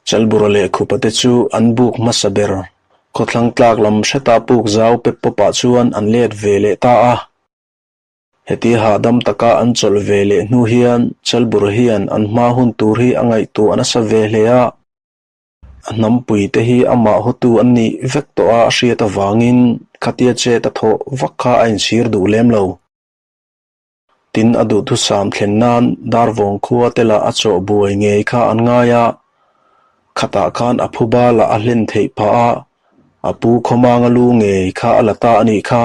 Chalbura leh Khupate chu an buk hmasa ber. Khawthlang tlak lam hreta puk zau pep pawpah chuan an let ve leh ta a. Heti hahdam taka an chawlh ve leh hnu hian Chalbura hian an hma hun tur hi a ngaihtuah nasa ve hle a. A hnampuite hi amah hawtu an nih vek tawh a a hriat avangin khatia chet a thawh vak kha a inchhir duh lem lo. Tin, a duhthusam thlen nan Darvawng khua te lah a chawh buai ngei kha an ngai a, khatah khan a phuba lah a hlen theih phah a, a pu khawmanga lu ngei kha a la ta a nih kha.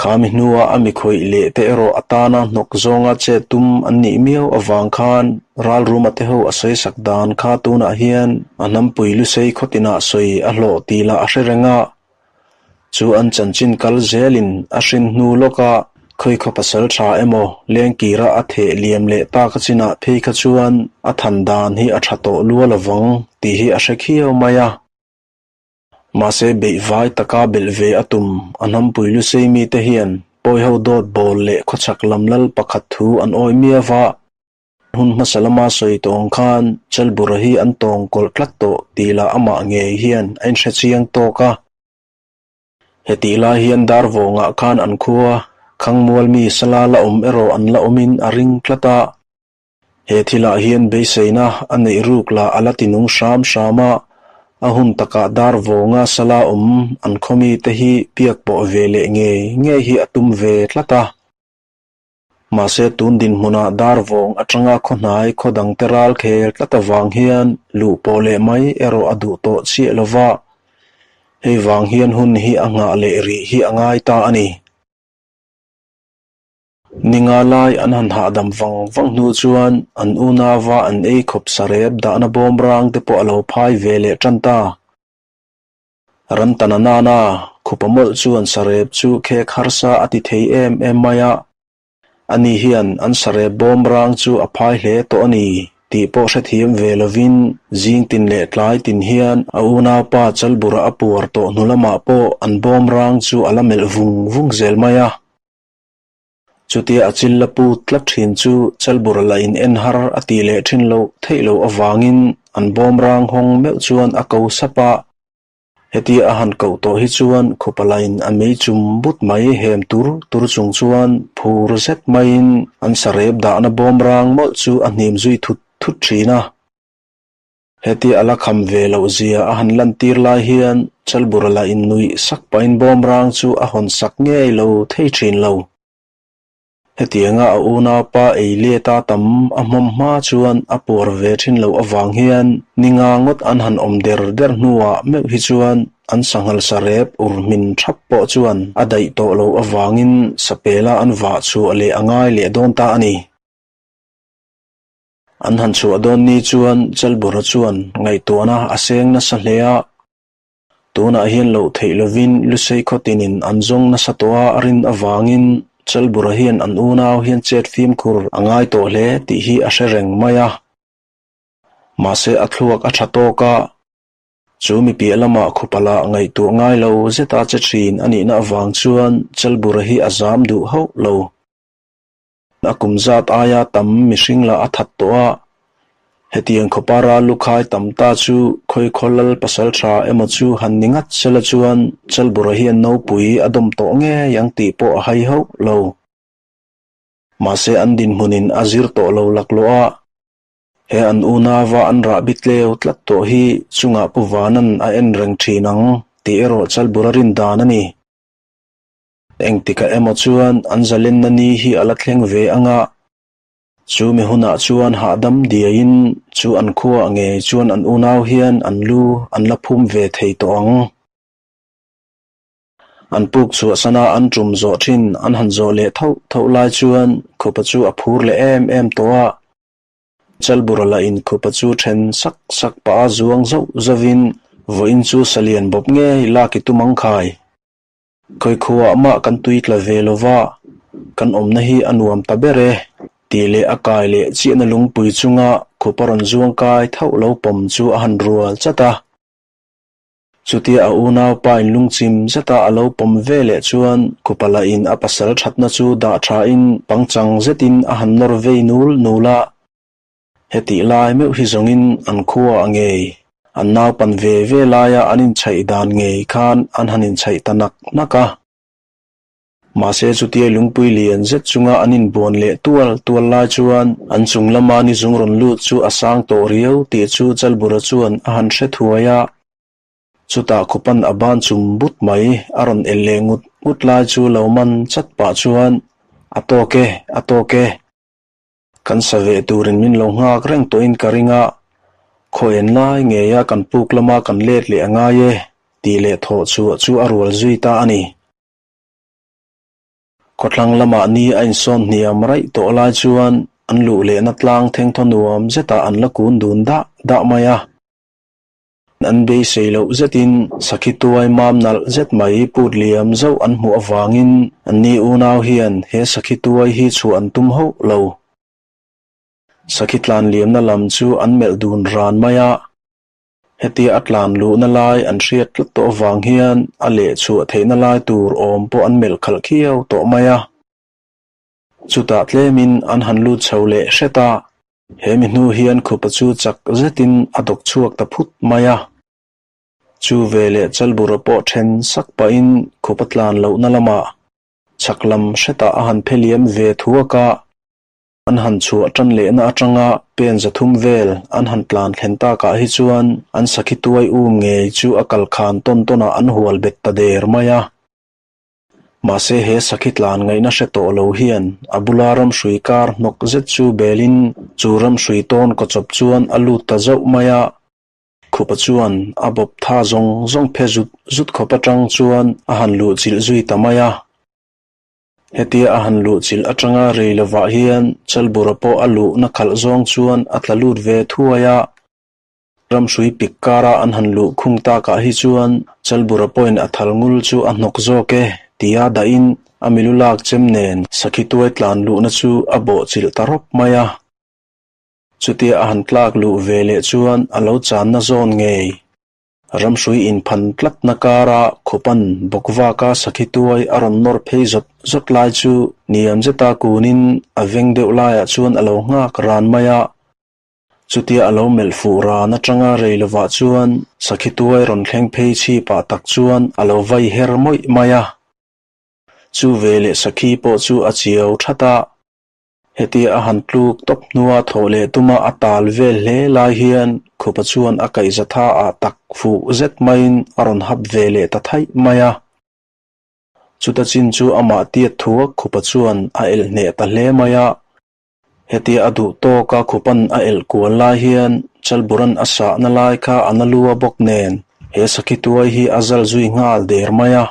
Kha mi hnua a mi khawih leh te erawh a tana hnawk zawnga chet tum an nih miau avang khan ralruma te ho a sawi sak dan kha tunah hian a hnampui lusei khawtinah sawi a hlawh tih lah a hre reng a. Chu an chanchin kal zelin a hrin hnu lawka khawikhaw pasal tha emaw lengkira a theh liam leh tak a chinah phei kha chuan a than dan hi a tha tawh lua lovang tih hi a hre khiau mai a. Mahse beihvai taka belh ve a tum a hnampui lusei mite hian pawiho dawt bawl leh khawchhak lam lal pakhat thu an awih miau va. Hun hmasa lama sawi tawng khan Chalbura hi an tawng kawlh tlat tawh tih lah amah ngei hian a inhre chiang tawk a. Hetih lai hian Darvawngah khan an khua Khangmual mi sala la awm erawh an la awmin a ring tlat a. He thilah hian beiseina a neih ruk lah a la ti nung hram hram a, a hun takah Darvawnga sala awm an khaw mite hi piak pawh ve leh ngei ngei hi a tum ve tlat a. Mahse tun dinhmunah Darvawng atanga khawhnai khaw dangte ral khel tlat avang hian luh pawh leh mai erawh a duh tawh chiah lo va, hei vang hian hun hi a nghah leh rih hi a ngai ta a ni. Ninga lai an han hahdam vang vang hnu chuan an unauva an ei khawp sarep dahna bawm rang te pawh a lo phai ve leh tan ta. Ramtana nana khupa mawlh chuan sarep chu khek harsa a ti thei em em mai a, ani hian an sarep bawm rang chu a phai hle tawh a ni tih pawh hrethiam ve lovin zing tin leh tlai tin hian a unaupa Chalbura a puar tawh hnu lamah pawh an bawm rang chu a la melh vung vung zel mai a. Chutia a chil la put tlat thin chu Chalbura la in en har a tih leh thin loh theih loh avangin an bawm rang hawng meuh chuan a ko sap a. Hetia a han koh tawh hi chuan khupalain a mei chum but mai hem tur tur chung chuan phur zet maiin an sarep dahna bawm rang mawlh chu a hnim zui thut thut thin a. Hetia a la kham ve loh zia a han lantir lai hian Chalbura la innuih sak pahin bawm rang chu a hawn sak ngei lo thei thin lo. Hetianga a unaupa ei leta tam a hmawm hma chuan a puar ve thin loh avang hian ni nga ngawt an han awm der der hnuah meuh hi chuan an sanghal sarep ur hmin thap pawh chuan a daih tawh loh avangin sapela an vah chhuah leh a ngai leh dawn ta a ni. An han chhuah dawn ni chuan Chalbura chuan ngaihtuahna a seng nasa hle a. Tunah hian loh theih lovin Lusei khawtinin an zawng nasa tawh a rin avangin Chalbura hian an unau hian chet fimkhur a ngai tawh hle tih hi a hre reng mai a. Mahse a thluak a tha tawk a, chu mi piah lamah khupala ngaihtuah ngai lo zeta che thin a nihna avang chuan Chalbura hi a zam duh hauh lo. A kum zat aia tam mihring lah a that tawh a, hetiang khawpa ral lukhai tam ta chu khawikhaw lal pasal tha emaw chu han ni ngat sela chuan Chalbura hian nopui a dawm tawh ngei ang tih pawh a hai hauh lo. Mahse an dinhmunin a zir tawh lo laklawh a, he an unauva an rahbi tleu tlat tawh hi chungah Pu Vanan a en reng thin ang tih erawh Chalbura rin dan a ni. Engtikah emaw chuan an zalenna ni hi a la thleng ve ang a, chu mi hunah chuan hahdam diaiin chu an khuaah ngei chuan an unau hian an lu an la phum ve thei tawh ang. An puk chhuahsana an tum zawh thin an han zawh leh thauh thauh lai chuan khupa chu a phur leh em em tawh a. Chalbura lah in khupa chu then sak sak pah a zuang zauh zauhin vawiin chu salian bawp ngei lak i tum ang khai. Khawikhuaah mah kan tui tla ve lo va, kan awmna hi a nuam ta ber e, tih leh a kai leh chiahna lungpui chunga khupa rawn zuang kai thauh lo pawm chu a han rual chat a. Chutia a unaupa in lungchim zeta a lo pawm ve leh chuan khupa lahin a pasal thatna chu dah thain pangchang zetin a han nawr vei nul nul a. Hetih lai meuh hi zawngin an khua a ngei, an naupan ve ve laia an inchhaih dan ngei khan an han inchhaih ta nak nak a. Mahse chutia lungpui lian zet chunga an inbuan leh tual tual lai chuan an chung lama ni zung rawn lut chu a sang tawh riau tih chu Chalbura chuan a han hre thuai a. Chutah khupan a ban chum but mai a rawn el leh ngut ngut lai chu lo man chat pah chuan, A tawk e, a tawk e. Kan sa ve turin min lo nghak reng tawhin ka ring a, khaw en lai ngeia kan puk lama kan let leh a ngai e, tih leh thawh chhuah chu a rual zui ta a ni. Khawthlang lamah ni a insawn hniam raih tawh lai chuan an luh lehna tlang thengthaw nuam zetah an la kun dun dah dah mai a. An beisei loh zetin sakhi tuai mam nalh zet mai put liam zauh an hmuh avangin anni unau hian he sakhi tuai hi chhuah an tum hauh lo. Sakhi tlan liamna lam chu an melh dun ran mai a. Hetia a tlan luhna lai an hriat tlat tawh avang hian a leh chhuah theihna lai tur awm pawh an melh khalh khiau tawh mai a. Chutah tlemin an han lut chho leh hret a, he mi hnu hian khupa chu chak zetin a dawk chhuak ta phut mai a. Chu veleh Chalbura pawh then sak pahin khupa tlan lohna lamah chhak lam hretah a han phe liam ve thuak a. An han chhuah tan lehna atanga pen 300 vel an han tlan thlen takah hi chuan an sakhi tuai um ngei chu a kal khan tawn tawnah an hual bet ta der mai a. Mahse he sakhi tlan ngaihna hre tawh lo hian a bula ramhrui kar hnawk zet chu belin chu ramhrui tawn kawchawp chuan a lut ta zauh mai a. Khupa chuan a bawp tha zawng zawng phe zut zut khawp atang chuan a han luh chilh zui ta mai a. Hetia a han luh chilh atanga rei lovah hian Chalbura pawh a luhna khalh zawng chuan a tla lut ve thuai a. Ramhrui pik kara an han luh khung takah hi chuan Chalbura pawhin a thal ngul chu a hnawk zawk e tia dahin a milu lak chem nen sakhi tuai tlan luhna chu a bawh chilh ta rawp mai a. Chutia a han tlak luh ve leh chuan a lo channa zawn ngei. Ramhrui inphan tlatna kara khupan bawkvaka sakhi tuai a rawn nawr phei zawt zawt lai chu niam zeta kunin a veng deuh laiah chuan a lo nghak ran mai a. Chutia a lo melh fuh ran atanga rei lovah chuan sakhi tuai rawn thleng phei chhipah tak chuan a lo vai her mawih mai a. Chu veleh sakhi pawh chu a chiau that a. Hetia a han tluk tawp hnua thawh leh tuma a tal vel hle lai hian khupa chuan a kaihza tha ah tak fuh zet maiin a rawn hap ve leh ta thaih mai a. Chuta chin chu amah tiat thuak khupa chuan a elh hneh ta hle mai a. Hetia a duh tawka khupan a elh kual lai hian Chalburan a sahna lai kha a na lua bawk nen he sakhi tuai hi a zal zui nghal der mai a.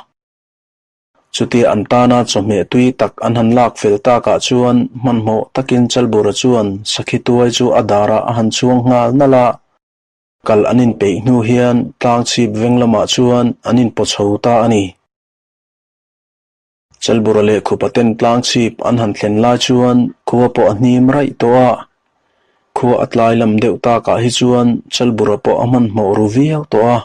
Chutia an tana chawhmeh tui tak an han lak fel takah chuan hmanhmawh takin Chalbura chuan sakhi tuai chu a darah a han chhuang nghal nalh a. Kal an inpeih hnu hian tlang chhip veng lamah chuan an inpaw chho ta a ni. Chalbura leh Khupaten tlang chhip an han thlen lai chuan khua pawh a hnim raih tawh a. Khua a tlai lam deuh takah hi chuan Chalbura pawh a hmanhmawh ru viau tawh a.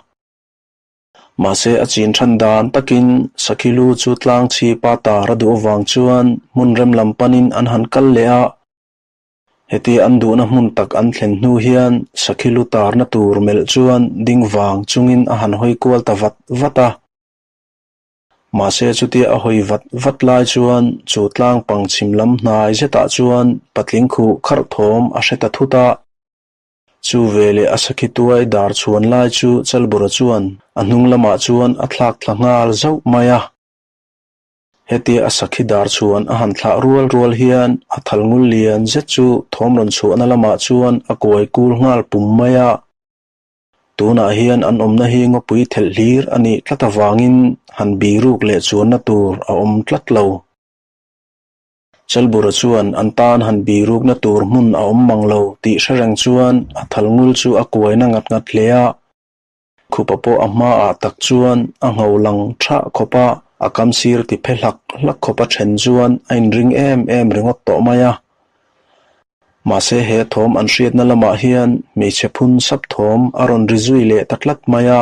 Mahse a chin than dan takin sakhi lu chu tlang chhipa tar a duh avang chuan hmun rem lam panin an han kal leh a. Hetia an duhna hmun tak an thlen hnu hian sakhi lu tarna tur melh chuan ding vang chungin a han hawi kual ta vat vat a. Mahse chutia a hawi vat vat lai chuan chu tlang pang chhim lam hnai zetah chuan patling khuh kharh thawm a hre ta thut a. Chu veleh a sakhi tuai dar chhuan lai chu Chalbura chuan a hnung lamah chuan a thlak thla nghal zauh mai a. Hetia a sakhi dar chhuan a han thlah rual rual hian a thal ngul lian zet chu thawm rawn chhuahna lamah chuan a kuai kul nghal pum mai a. Tunah hian an awmna hi ngawpui thelh hlir a nih tlat avangin han biruk leh chuanna tur a awm tlat lo. Chalbura chuan an tan han birukna tur hmun a awm mang lo tih hre reng chuan a thal ngul chu a kuaina ngat ngat hle a. Khupa pawh a hmaah tak chuan a ngho lang thah khawp a, a kam sir ti phe hlak hlak khawp a then chuan a inring em em ringawt tawh mai a. Mahse he thawm an hriatna lamah hian hmeichhe phun sap thawm a rawn ri zui leh ta tlat mai a.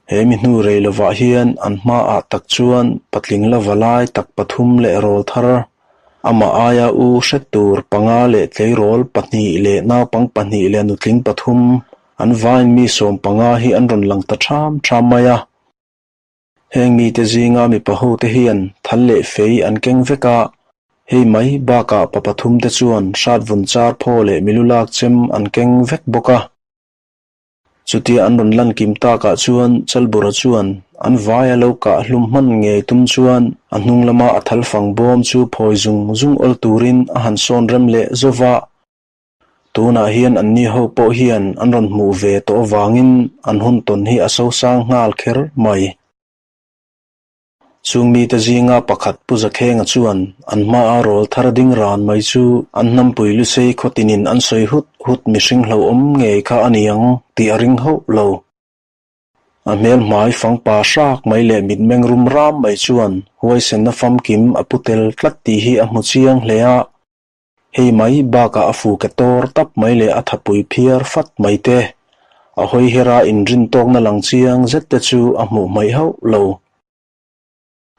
He mi hnu rei lovah hian an hmaah tak chuan patling la va lai tak pathum leh rawl thar. Amah aia u hret tur panga leh tleirawl pahnih leh naupang pahnih leh nutling pathum an vain mi 15 hi an rawn lang ta ṭham ṭham mai a. Heng mite zinga mipa hote hian thal leh fei an keng vek a, hei mai bakah pa pathum te chuan hrat vun char phaw leh milu lak chem an keng vek bawk a. Chutia an rawn lan kim takah chuan Chalbura chuan an vai a lo kah hlum hman ngei tum chuan a hnung lama a thal fang bawm chu phawi zung zung awl turin a han sawn rem leh zova. Tunah hian anni ho pawh hian an rawn hmuh ve tawh avangin an hun tawn hi a sosang nghal kher mai. Chung mite zinga pakhat Pu Zakhenga chuan an hmaa rawl thar ding ran mai chu an hnampui Lusei khawtinin an sawi hut hut mihring hlauhawm ngei kha a ni ang tih a ring hauh lo. A hmel hmai fang pa hrak mai leh mitmeng rum ram mai chuan huaisenna famkim a pu tel tlat tih hi a hmu chiang hle a. Hei mai bakah a fu ke tawr tap mai leh a thapui phiar fat mai te, a hawi hera inrin tawkna lang chiang zet te chu a hmuh hmaih hauh lo.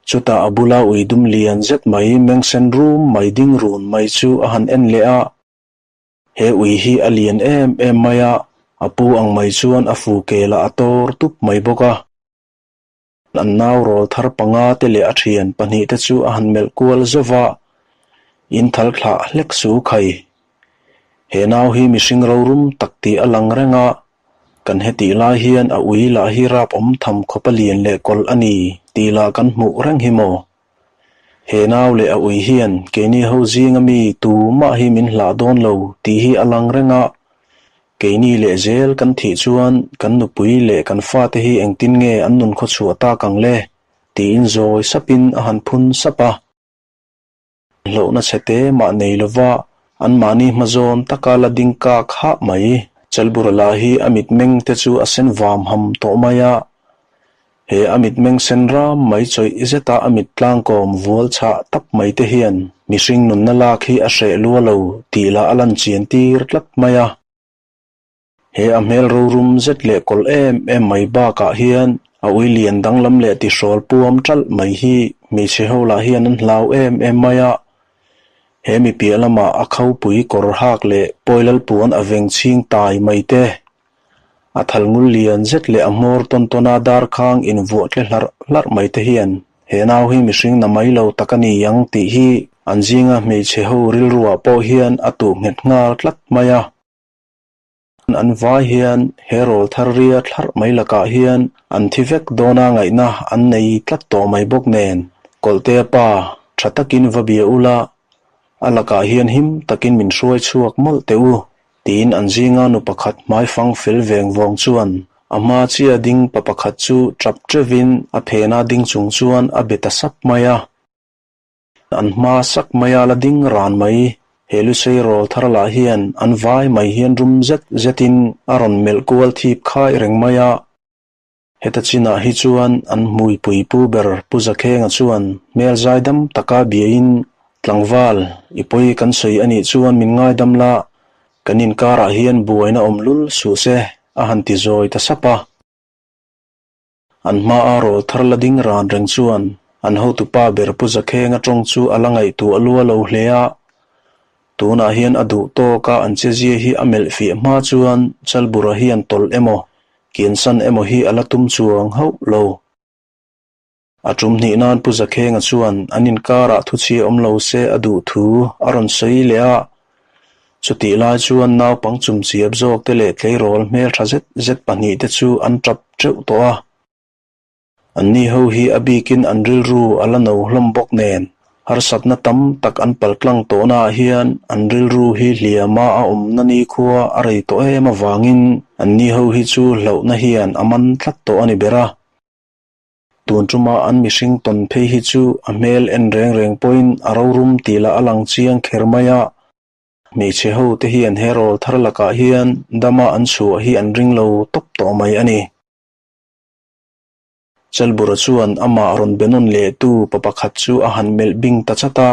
Chutah a bula ui dum lian zet mai meng sen rum mai ding run mai chu a han en leh a. He ui hi a lian em em mai a, a pu ang mai chuan a fu ke lah a tawr tup mai bawk a. An nau rawl thar panga te leh a thian pahnih te chu a han melh kual zauh va, In thal thlah hlek su khai. He nau hi mihring rorum tak tih a lang reng a, kan hetih lai hian a ui lah hi rap awm tham khawp a lian leh kawlh a ni tih lah kan hmuh reng hi maw? He nau leh a ui hian keini ho zinga mi tumah hi min hlah dawn lo tih hi a lang reng a, Keini leh zel kan thih chuan kan nupui leh kan fate hi engtin nge an nun khaw chhuah tak ang le? tiin zawi sapin a han phun sap a. Hlauhna chhe te mah nei lova anmahni hmazawn taka la ding kak hah mai. Chalbura lah hi a mitmeng te chu a sen vam ham tawh mai a. He a mitmeng sen ram mai chawih zeta a mit tlangkawm vual chhah tak mai te hian mihring nunna lak hi a hreh lua lo tih lah a lan chian tir tlat mai a. He a hmel rorum zet leh kawlh em em mai bakah hian a ui lian danglam leh tihrawl puam ṭalh mai hi hmeichhe ho lah hian an hlau em em mai a. He mi piah lamah a khopui kawr hak leh pawilal puan a veng chhing tai mai te. A thal ngul lian zet leh a hmawr tawn tawn a darkhang invuah tle hlarh hlarh mai te hian he nau hi mihring na mai lo tak a ni ang tih hi an zinga hmeichhe ho rilruah pawh hian a tuh nghet nghal tlat mai a. An vai hian he rawl thar ria thlarh mai lakah hian an thi vek dawna ngaihna an nei tlat tawh mai bawk nen Kawlhtea pa tha takin va bia ula a lakah hian him takin min hruai chhuak mawlh teh u. Tiin an zinga nu pakhat hmaifang fel veng vawng chuan a hma chia ding pa pakhat chu tap teuhin a phena ding chung chuan a be ta sap mai a. An hma sak mai a la ding ran mai. He Lusei rawl thar lah hian an vai mai hian rum zet zetin a rawn melh kual thip khai reng mai a. Heta chinah hi chuan an hmuipui pu ber Pu Zakhenga chuan hmel zaidam taka biain, Tlangval, i pawi kan sawi a nih chuan min ngaidam la, kan inkarah hian buaina awm lul suh se, a han ti zawi ta sap a. An hmaa rawl thar la ding ran reng chuan an hotupa ber Pu Zakhenga tawng chu a la ngaihtuah lua lo hle a. Tunah hian a duh tawka an chezia hi a melh fiah hma chuan Chalbura hian tawlh emaw, kiansan emaw hi a la tum chuang hauh lo. A tum hnih nan Pu Zakhenga chuan an inkarah thuchhia awm lo se a duh thu a rawn sawi leh a. Chutih lai chuan naupang chumchiap zawk te leh tleirawl hmeltha zet zet pahnih te chu an tap teuh tawh a. Anni ho hi a bikin an rilru a la no hlawm bawk nen, harsatna tam tak an paltlang tawhnaah hian an rilru hi hliama a awmna nikhua a rei tawh em avangin anni ho hi chu hlauhna hian a man tlat tawh a ni ber a. Tun tuma an mihring tawn phei hi chu a hmel en reng reng pawhin a rorum tih lah a lang chiang kher mai a. Hmeichhe ho te hian he rawl thar lakah hian dama an chhuah hi an ring lo tawp tawh mai a ni. Chalbura chuan amah rawn be nawn leh tu pa pakhat chu a han melh bing ta chat a.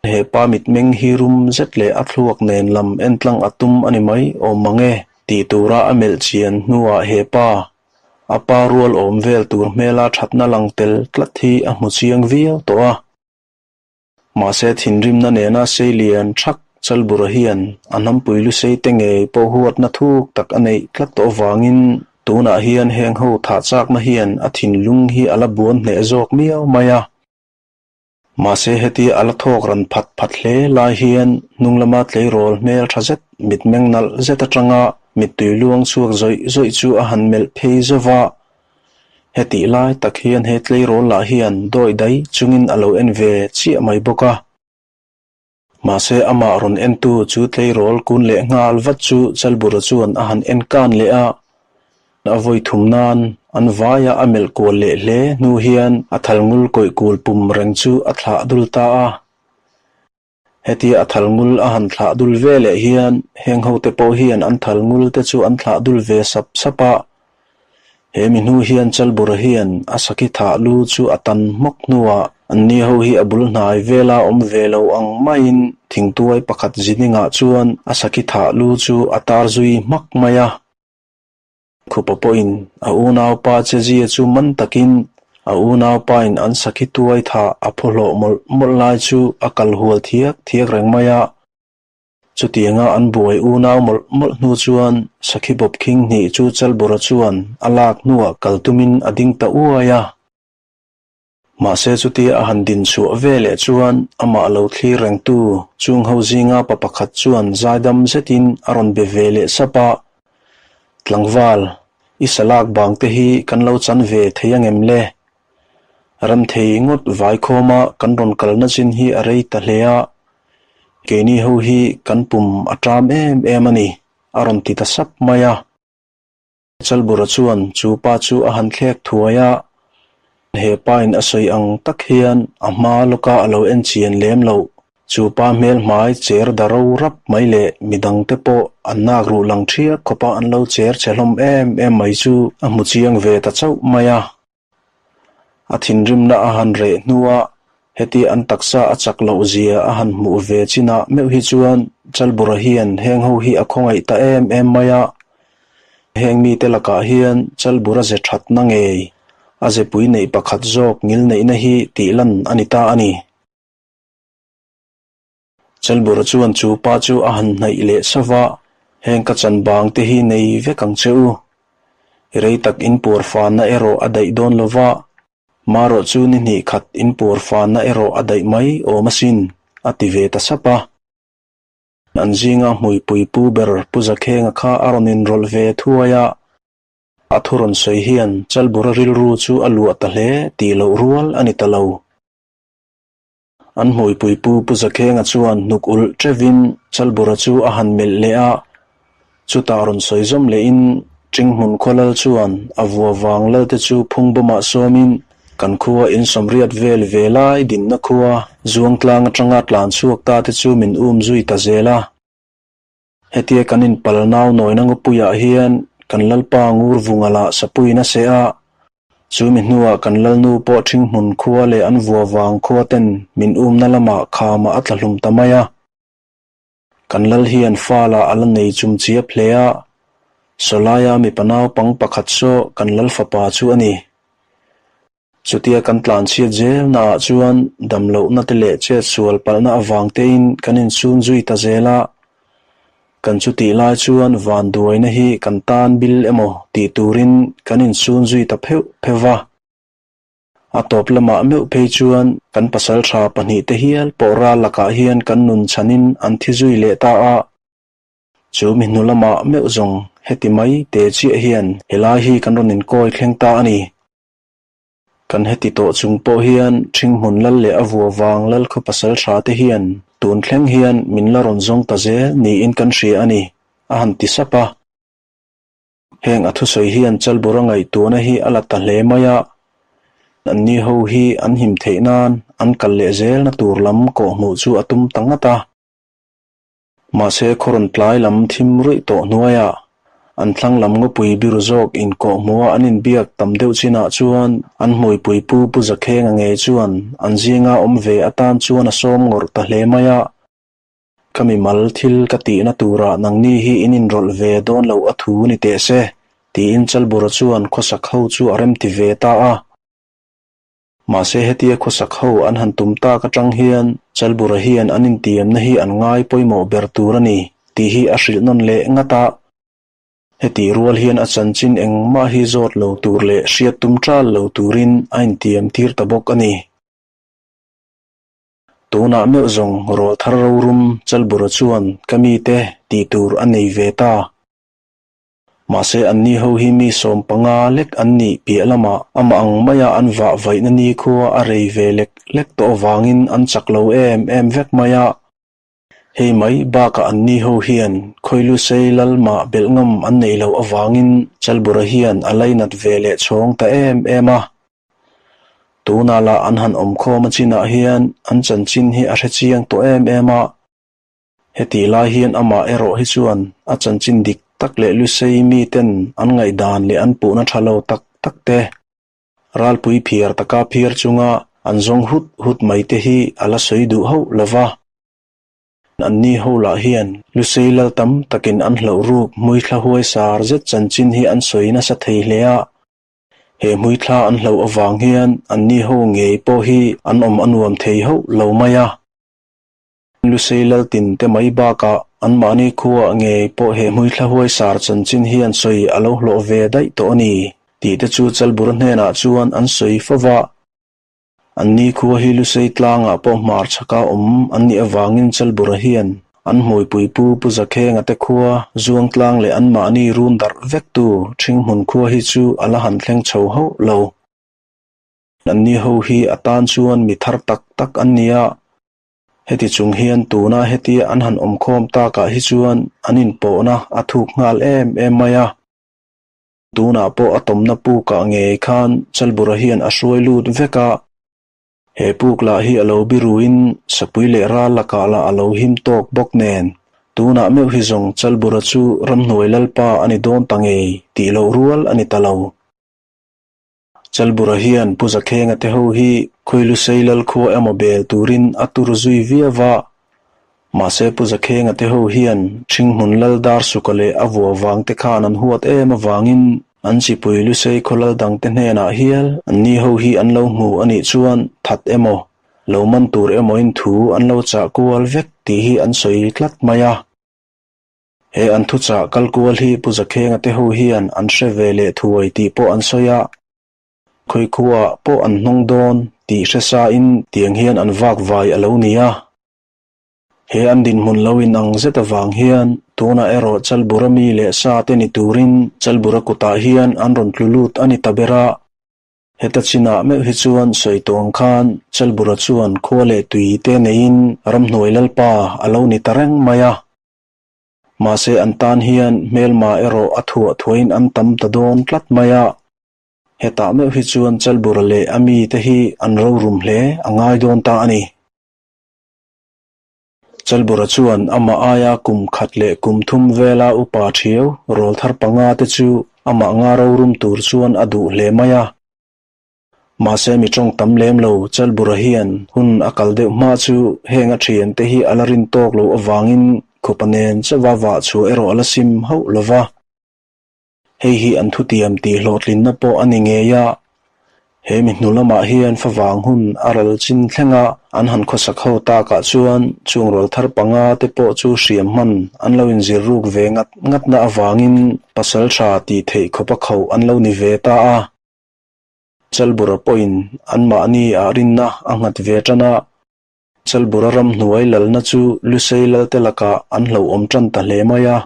He pa mitmeng hi rum zet leh a thluak nen lam entlang a tum a ni mai awm mang e tih tura a melh chian hnuah he pa, a pa rual awm vel tur hmela thatna lang tel tlat hi a hmu chiang viau tawh a. Mahse thinrimna nena sei lian thak Chalbura hian a hnampui lusei te ngei pawh huatna thuk tak a neih tlat tawh avangin tunah hian heng ho thah chakna hian a thinlung hi a la buan hneh zawk miau mai a. Mahse heti a la thawk ran phat phat hle lai hian hnung lama tleirawl hmel tha zet mitmeng nalh zet atanga mittui luang chhuak zawih zawih chu a han melh phei zauh va. Hetih lai tak hian he tleirawl lah hian dawi daih chungin a lo en ve chiah mai bawk a. Mahse amah rawn entu chu tleirawl kun leh nghal vat chu Chalbura chuan a han en kan leh a. A vawi thum nan an vaia a melh kual leh hle hnu hian a thalngul kawih kul pum reng chu a thlah dul ta a. Hetia a thalngul a han thlah dul ve leh hian heng hote pawh hian an thalngul te chu an thlah dul ve sap sap a. He mi hnu hian Chalbura hian a sakhi thah lu chu a tan hmawk hnuah anni ho hi a bul hnai vela awm ve lo ang maiin thingtuai pakhat ziningah chuan a sakhi thah lu chu a tar zui hmak mai a. Khupa pawhin a unaupa chezia chu man takin a unaupain an sakhi tuai thah a phaw hlawh mawlh mawlh lai chu a kal hual thiak thiak reng mai a. Chutianga an buai unau mawlh mawlh hnu chuan sakhi bawp khing hnih chu Chalbura chuan a lak hnuah kal tumin a ding ta uai a. Mahse chutia a han din chhuah ve leh chuan amah lo thlir rengtu chung ho zinga pa pakhat chuan zaidam zetin a rawn be ve leh sap a, Tlangval, i salak bang te hi kan lo chan ve thei angem le? Ramthei ngawt vaikhawma kan rawn kalna chin hi a rei ta hle a, keini ho hi kan pum a ṭam em em a ni, a rawn ti ta sap mai a. Chalbura chuan chu pa chu a han thlek thuai a, he pain a sawi ang tak hian a hma lawka a lo en chian lem loh. Chu pa hmel hmai cher da ro rap mai leh midangte pawh an nak ruh lang ṭhiak khawpa an lo cher chhe hlawm em em mai chu a hmu chiang ve ta chauh mai a. A thinrimna a han reh hnua heti an taksa a chak loh zia a han hmuh ve chinah meuh hi chuan Chalbura hian heng ho hi a khawngaih ta em em mai a. Heng mite lakah hian Chalbura ze thatna ngei, a zepui neih pakhat zawk ngil neihna hi tih lan a ni ta a ni. Chalbura chuan chu pa chu a han hnaih leh sava, Heng ka chan bang te hi nei vek ang che u. Rei tak in puar fanna erawh a daih dawn lo va, marawh chu ni hnih khat in puar fanna erawh a daih mai awm asin, a ti ve ta sap a. An zinga hmuipui pu ber Pu Zakhenga kha a rawn inrawlh ve thuai a, a thu rawn sawi hian Chalbura rilru chu a luah ta hle tih loh rual a ni ta lo. An hmuipui pu Pu Zakhenga chuan hnuk ulh teuhin Chalbura chu a han melh leh a, chutah rawn sawi zawm lehin Ṭinghmun khua lal chuan a vua vang lalte chu phungbawmah sawmin kan khua insawmriat vel ve lai dinna khua Zuangtlang aṭanga tlan chhuak ta te chu min um zui ta zel a. Hetia kan inpal nau nawina ngawpuiah hian kan Lalpa ngur vunga lah sapuiin a seh a, chu mi hnuah kan Lalnu pawh ṭhinghmun khua leh an vua vang khua ten min umna lamah khamah a tla hlum ta mai a. Kan Lal hian fa lah a la nei chum chiap hle a, sawlaia mipa naupang pakhat saw kan Lal fapa chu a ni. Chutia kan tlanchhiat zelnaah chuan damlohna te leh chetsual palhna avang tein kan inchhun zui ta zel a. Kan chutih lai chuan vanduaina hi kan tan bil emaw tih turin kan inchhun zui ta pheuh pheuh va. A tawp lamah meuh phei chuan kan pasaltha pahnihte hial pawh ral lakah hian kan nun chhanin an thi zui leh ta a. Chu mi hnu lamah meuh zawng heti mai te chiah hian helai hi kan rawn inkawi thleng ta a ni. Kan heti tawh chung pawh hian Ṭhinghmun lal leh a vua vang lal khaw pasal tha te hian tun thleng hian min la rawn zawng ta zel niin kan hria a ni, a han ti sap a. Heng a thusawi hian Chalbura ngaihtuahna hi a la ta hle mai a, anni ho hi an him theih nan an kal leh zelna tur lam kawhhmuh chu a tum ta ngat a. Mahse khaw rawn tlai lam thim ruih tawh hnuaiah an thlang lam ngawpui biru zawk inkawhhmuha an inbiak tam deuh chinah chuan an hmuipui pu Pu Zakhenga ngei chuan an zinga awm ve atan chuan a sawm ngawrh ta hle mai a. Ka mimal thil ka tihna turah nangni hi in inrawlh ve dawn loh a thu ni teh se, tiin Chalbura chuan khawsak ho chu a remti ve ta a. Mahse hetia khawsak ho an han tum tak atang hian Chalbura hian an intiamna hi an ngai pawimawh ber tur a ni tih hi a hrilh nawn leh ngat a. Hetih rual hian a chanchin engmah hi zawt lo tur leh hriat tum tal lo turin a intiam tir ta bawk a ni. Tunah meuh zawng rawlthar rorum Chalbura chuan ka mite tih tur a nei ve ta. Mahse anni ho hi mi 15 lek an nih piah lamah amah ang maia an vah vaihna nikhua a rei ve lek lek tawh avangin an chak lo em em vek mai a. Hei mai bakah anni ho hian Khawilusei lalmah belh ngam an neih loh avangin Chalbura hian a lainat ve leh chhawng ta em em a. Tunah lah an han awmkhawm a chinah hian an chanchin hi a hrechiang tawh em em a. Hetih lai hian amah erawh hi chuan a chanchin dik tak leh Lusei miten an ngaihdan leh an puhna tha lo tak tak te, ralpui phiar taka phiar chunga an zawng hut hut mai te hi a la sawi duh hauh lo va. Anni ho lah hian Lusei lal tam takin an hlauh ruk hmuithla huai sar zet chanchin hi an sawi nasa thei hle a. He hmuithla an hlauh avang hian anni ho ngei pawh hi an awm a nuam thei hauh lo mai a. Lusei lal tin te mai bakah anmahni khuaah ngei pawh he hmuithla huai sar chanchin hian sawi a lo hlawh ve daih tawh a ni tih te chu Chalbura hnenah chuan an sawi fo va. Anni khua hi Lusei tlangah pawh hmar chhaka awm an nih avangin Chalbura hian an hmuipui pu Pu Zakhenga te khua zuang tlang leh anmahni run darh vektu Ṭhinghmun khua hi chu a la han thleng chho hauh lo. Anni ho hi a tan chuan mi thar tak tak an ni a. Heti chung hian tuna hetia an han awmkhawm takah hi chuan an inpawhna a thuk nghal em em mai a. Tunah pawh a tawmna pukah ngei khan Chalbura hian a hruai lut vek a. He puk lah hi a lo biruin sapui leh ral lakah lah a lo him tawk bawk nen. Tunah meuh hi zawng Chalbura chu ramhnuai lalpa a ni dawn ta ngei tih loh rual a ni ta lo. Chalbura hian Pu Zakhenga te ho hi Khawilusei Lalkhua emaw bel turin a tur zui viau a. Mahse Pu Zakhenga te ho hian Ṭhinghmun Lal dar suka leh a vua vang te khan an huat em avangin an chipui Lusei khaw lal dang te hnenah hial anni ho hi an lo hmu a nih chuan that emaw, lo man tur emawin thu an lo chah kual vek tih hi an sawi tlat mai a. He an thuchah kal kual hi Pu Zakhenga te ho hian an hre ve leh thuai tih pawh an sawi a. Khawikhuaah pawh an hnawng dawn tih hre sain tiang hian an vak vai a lo ni a. He an dinhmun lo inang zet avang hian tunah erawh Chalbura mi leh sa te ni turin Chalbura kutah hian an rawn tlu lut a ni ta ber a. Heta chinah meuh hi chuan sawi tawng khan Chalbura chuan khua leh tui te neiin ramhnuai lalpa a lo ni ta reng mai a. Mahse an tan hian hmelma erawh a thuah thuain an tam ta dawn tlat mai a. Hetah meuh hi chuan Chalbura leh a mite hi an rorum hle a ngai dawn ta a ni. Chalbura chuan amah aia kum khat leh kum thum vela upa ṭhiau rawlthar panga te chu amah nga rorum tur chuan a duh hle mai a. Mahse mi ṭawng tam lem lo Chalbura hian hun a kal deuh hma chu heng a ṭhian te hi a la rin tawk loh avangin khupa nen chauha vah chhuah erawh a la sim hauh lo va. Hei hi an thutiam tih hlawhtlinna pawh a ni ngei a, he mi hnu lamah hian favang hun a ral chin thlenga an han khawsak ho takah chuan chung rawl thar panga te pawh chu hriam hman an lo inzir ruk ve ngat ngatna avangin pasal tha tih theih khawpa khauh an lo ni ve ta a. Chalbura pawhin anmahni ah rinna a nghat ve tan a, Chalbura ramhnuai lalna chu Lusei lalte lakah an hlauhawm tan ta hle mai a.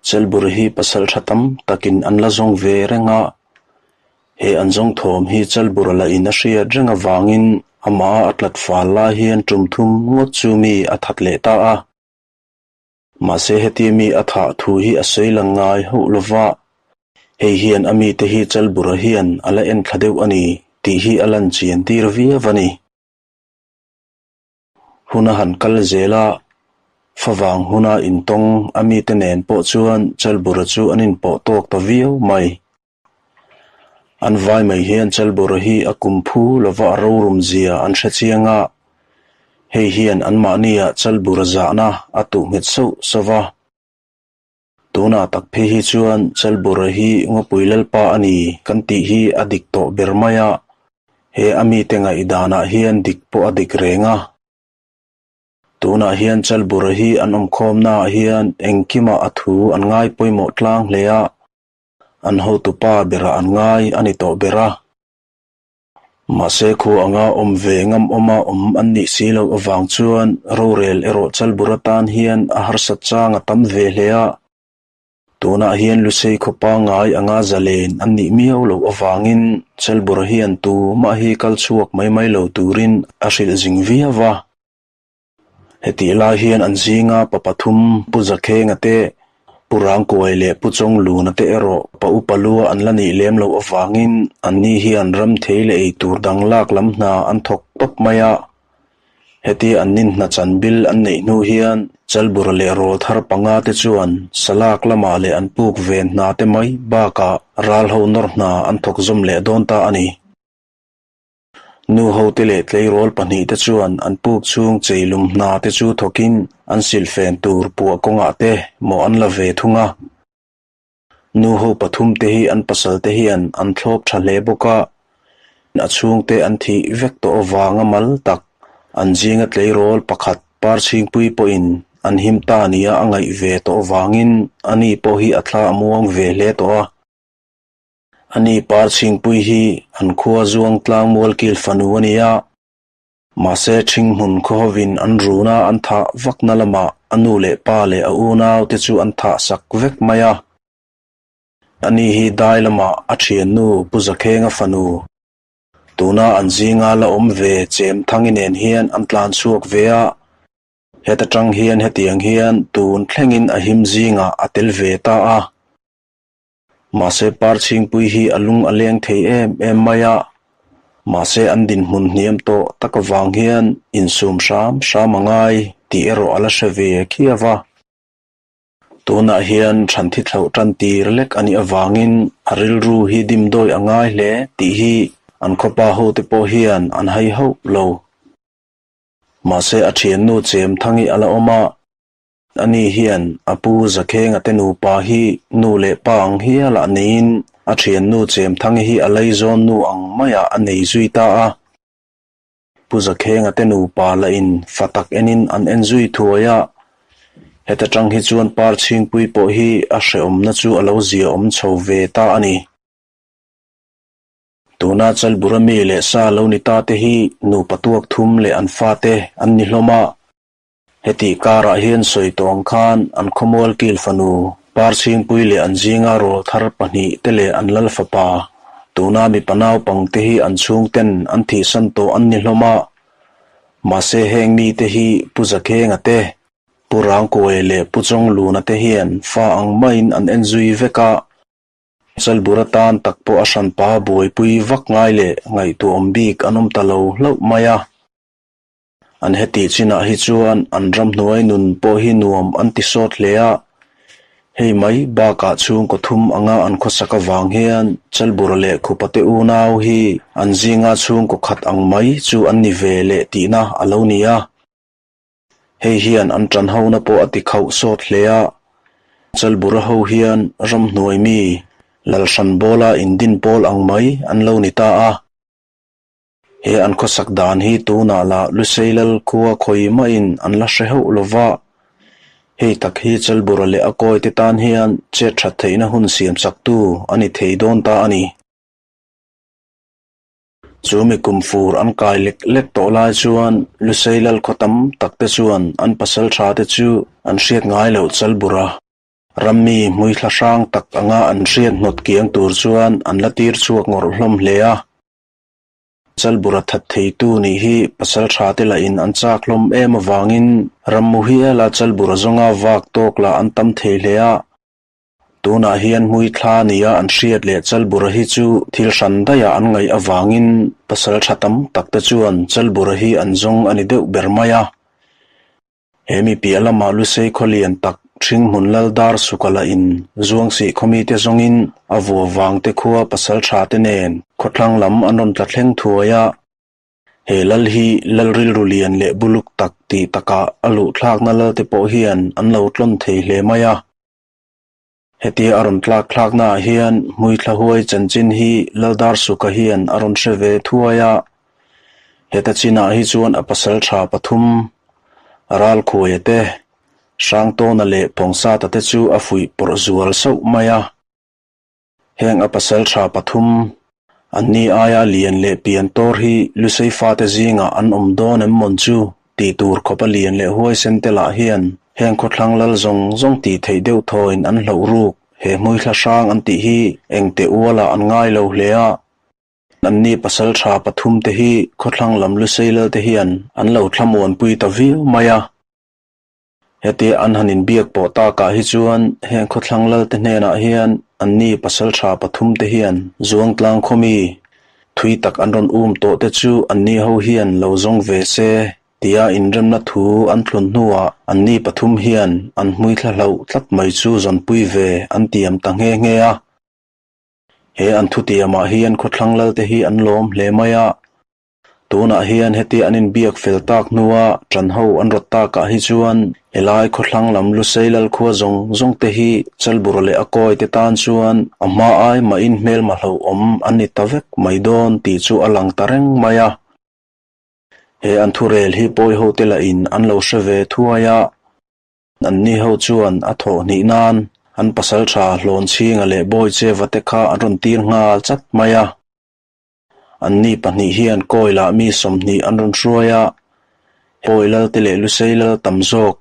Chelbur hi pasal tha tam takin an la zawng ve reng a, he an zawng thawm hi Chelbur la in a hriat reng avangin amah a tlat fal lai hian tum thum ngawt chu mi a that leh ta a. Mahse heti mi a thah thu hi a sawi lang ngai hauh lova, hei hian a mite hi Chelbura hian a la en thla deuh a ni tih hi a lan chian tir viau a ni. Hun a han kal zel a, favang huna intawng a mite nen pawh chuan Chalbura chu an inpawh tawk ta viau mai. An vai mai hian Chalbura hi a kum phu lova a rorum zia an hre chiang a, hei hian anmahnia Chalbura zahna a tuh nghet sauh sauh va. Tunah tak phei hi chuan Chalbura hi Ngawpui Lalpa a ni kan tih hi a dik tawh ber mai a, he a mite ngaihdanah hian dik pawh a dik reng a. Tunah hian Chalbura hi an awmkhawmnaah hian engkimah a thu an ngai pawimawh tlang hle a, an hotupa berah an ngai a ni tawh ber a. Mahse khu anga awm ve ngam awma awm an nih si loh avang chuan rorel erawh Chalbur atan hian a harsat chang a tam ve hle a. Tunah hian Lusei khaw pangngai anga zalen an nih miau loh avangin Chalbur hian tumah hi kal chhuak mai mai lo turin a hrilh zing viau a. Hetih lai hian an zinga pa pathum Pu Zakhenga te, Pu Rangkuai leh Pu Chawngluna te erawh pa upa lua an la nih lem loh avangin anni hian ram thei leh ei tur dang lak lam hna an thawk tawp mai a. Hetia an nin hna chan bil an neih hnu hian Chalbura leh Rawlthar panga te chuan salak lamah leh an puk ven hna te mai bakah ral ho nawr hna an thawk zawm leh dawn ta a ni. Nu hote leh tleirawl pahnihte chuan an puk chhung cheilum hna te chu thawkin an silhfen tur puah kawngah te mawh an la ve thung a. Nu ho pathumte hi an pasalte hian an thlawp tha hle bawk a, a chhungte an thih vek tawh avanga mal tak an zinga tleirawl pakhat Parchhingpui pawhin an him ta nia a ngaih ve tawh avangin ani pawh hi a thla a muang ve hle tawh a. Ani Parchhingpui hi an khua zuang tlang mualkil fanu a ni a, mahse ṭhinghmun khawhovin an runa an thah vakna lamah a nu leh pa leh a unau te chu an thah sak vek mai a. Ani hi dai lamah a ṭhiannu Pu Zakhenga fanu, tuna an zinga la awm ve Chemthangi nen hian an tlan chhuak ve a, heta ṭang hian hetiang hian tun thlengin a him zingah a tel ve ta a. Mahse Parchhingpui hi a lung a leng thei em em mai a, mahse an dinhmun hniam tawh tak avang hian insum hram hram a ngai tih erawh a la hre ve khiau a. Tunah hian Thanthi thlauh tan tir lek a nih avangin a rilru hi dimdawi a ngai hle tih hi an khawpa hote pawh hian an hai hauh lo. Mahse a thiannu Chemthangi a la awm a. Ani hian a pu Zakhenga te nupa hi nu leh pa ang hialah neiin a thiannu Chemthangi hi a laizawn nu ang maiah a nei zui ta a. Pu Zakhenga te nupa lahin fa tak enin an en zui thuai a. Heta tang hi chuan Parchhingpui pawh hi a hrehawmna chu a lo ziaawm chho ve ta a ni. Tuna Chalbura mi leh sa lo ni ta te hi nupa tuak thum leh an fate an ni hlawm a. Hetih karah hian sawi tawh ang khan an khawmual kil fanu Parchhingpui leh an zinga rawl thar pahnih te leh an lal fapa tuna mipa naupang te hi an chhungten an thihsan tawh an ni hlawm a. Mahse heng mite hi Pu Zakhenga te, Pu Rangkuai leh Pu Chawngluna te hian fa ang maiin an en zui vek a. Chalbur atan tak pawh a hranpa buaipui vak ngai leh ngaihtuahawm bik an awm ta lo hlauh mai a. An hetih chinah hi chuan an ramhnuai nun pawh hi nuam an ti sawt hle a, hei mai bakah chhungkaw thum anga an khawsak avang hian Chalbura leh Khupate unau hi an zinga chhungkaw khat ang mai chu an ni ve leh tihna a lo ni a. Hei hian an ṭan hona pawh a ti khauh sawt hle a, Chalbura ho hian ramhnuai mi Lalhranbawla indin pawl ang mai an lo ni ta a. He an khawsak dan hi tunah lah Lusei Lal khua khawi mahin an la hre hauh lo va, hei tak hi Chalbura leh a kawite tan hian chet that theihna hun siam chaktu a ni thei dawn ta a ni. Chu mi kum fur an kai lek lek tawh lai chuan Lusei Lal khaw tam tak te chuan an pasal tha te chu an hriat ngai loh Chalbura rammi hmuithla hrang tak anga an hriat hnawt kiang tur chuan an la tir chhuak ngawrh hlawm hle a. Chalbura that theitu nih hi pasal tha te lahin an chak hlawm em avangin rammu hiala Chalbura zawnga vak tawk lah an tam thei hle a. Tunah hian hmuithla nia an hriat leh Chalbura hi chu thil hran daihah an ngaih avangin pasal tha tam tak te chuan Chalbura hi an zawng a ni deuh ber mai a. He mi piah lamah Lusei khaw lian tak Ṭhinghmun Lal Dar Suka lah in Zuangsih khawmite zawngin a vua vangte khua pasal tha te nen khawthlang lam an rawn tla thleng thuai a. He lal hi lal rilru lian leh buluk tak tih takah a luhthlakna lal te pawh hian an lo tlawn thei hle mai a. Hetia a rawn tlak thlaknaah hian Hmuithla huai chanchin hi Laldarsuka hian a rawn hre ve thuai a. Heta chinah hi chuan a pasal tha pathum, Ralkhuaia te, Hrangtawna leh Pawngsata te chu a fuih pawrh zual sauh mai a. Heng a pasal tha pathum, anni aia lian leh pian tawr hi Lusei fate zingah an awm dawn em mawn chu tih tur khawp a lian leh huaisen te lah hian heng khawthlang lal zawng zawng tih theih deuh thawiin an hlauh ruk he hmuithla hrang an tih hi engte ualah an ngai lo hle a. Anni pasal tha pathum te hi khawthlang lam Lusei lal te hian an lo thlamuanpui ta viau mai a. Hetia an han inbiak pawh takah hi chuan heng khawthlang lalte hnenah hian anni pasaltha pathumte hian Zuangtlang khawmi thui tak an rawn um tawh te chu anni ho hian lo zawng ve se tia inremna thu an thlun hnuah anni pathum hian an hmuithla hlauh tlat mai chu zawnpui ve an tiam ta nghe nghe a. He an thutiamah hian khawthlang lalte hi an lawm hle mai a. Tunah hian heti an inbiak fel tak hnua ṭan ho an rawt takah hi chuan helai khawthlang lam Lusei Lalkhua zawng zawng te hi Chalbur leh a kawi te tan chuan a hma ai mahin hmelma hlauhawm an ni ta vek mai dawn tih chu a lang ta reng mai a. He an thurel hi pawi ho te lahin an lo hre ve thuai a. Anni ho chuan a thawh hnih nan an pasalṭha Hlawnchhinga leh Bawicheva te kha an rawn tir nghal chat mai a. Anni pahnih hian Kawilah mi 20 an rawn hruai a, Pawi lal te leh Lusei lal tam zawk